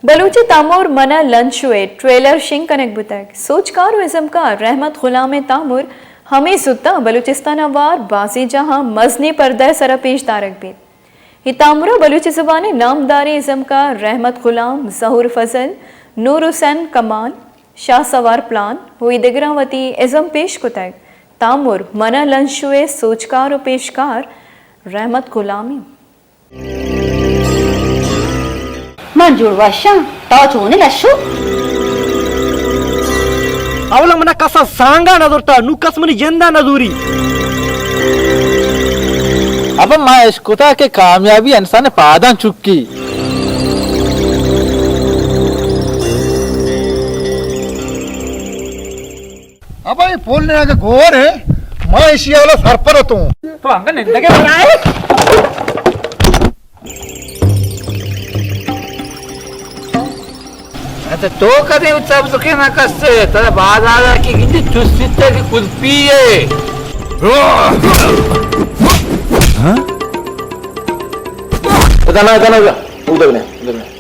بلوچ ءِ تامر من ءَ لنچو ءِ ٹریلر شنگ کنگ بوتگ۔ سوجکار ءُ ازمکار رحمت غلام ءِ تامر ہمے زوت ءَ بلوچستان ءَ ہوار بازیں جاہاں مزنیں پردہ ءِ سرا پیش دارگ بیت۔ اے تامر ءَ بلوچی زبان ءِ نامداریں ازمکار رحمت غلام، ظہور فضل، نور حسین کمال، شاہ سوار پلان ءُ اے دگراں وتی ازم پیش کتگ۔ تامر من ءَ لنچو ءِ سوجکار ءُ پیشکار رحمت غلام اِنت۔ من جوڑ وشاں، تو چون ئے لشو؟ اولا منا کسا سانگا نہ زورتا، نو کس منی جندا نہ زوری۔ ابا ما اشکتا کہ کامیابی انسان پاداں چکی۔ ابا اے پول نے اگہ گور ہے، ما ایشی والا سرپر اتوں۔ تو انگا نندگے برائے۔ اچھا تو کدے اتسا بزکے نہ کسے، ترا بازار کی گندی چسیتے کی کلپی ہے۔ ہاں؟ ادا نہ، ادا نہ، ادا۔ ادا نہ، ادا نہ۔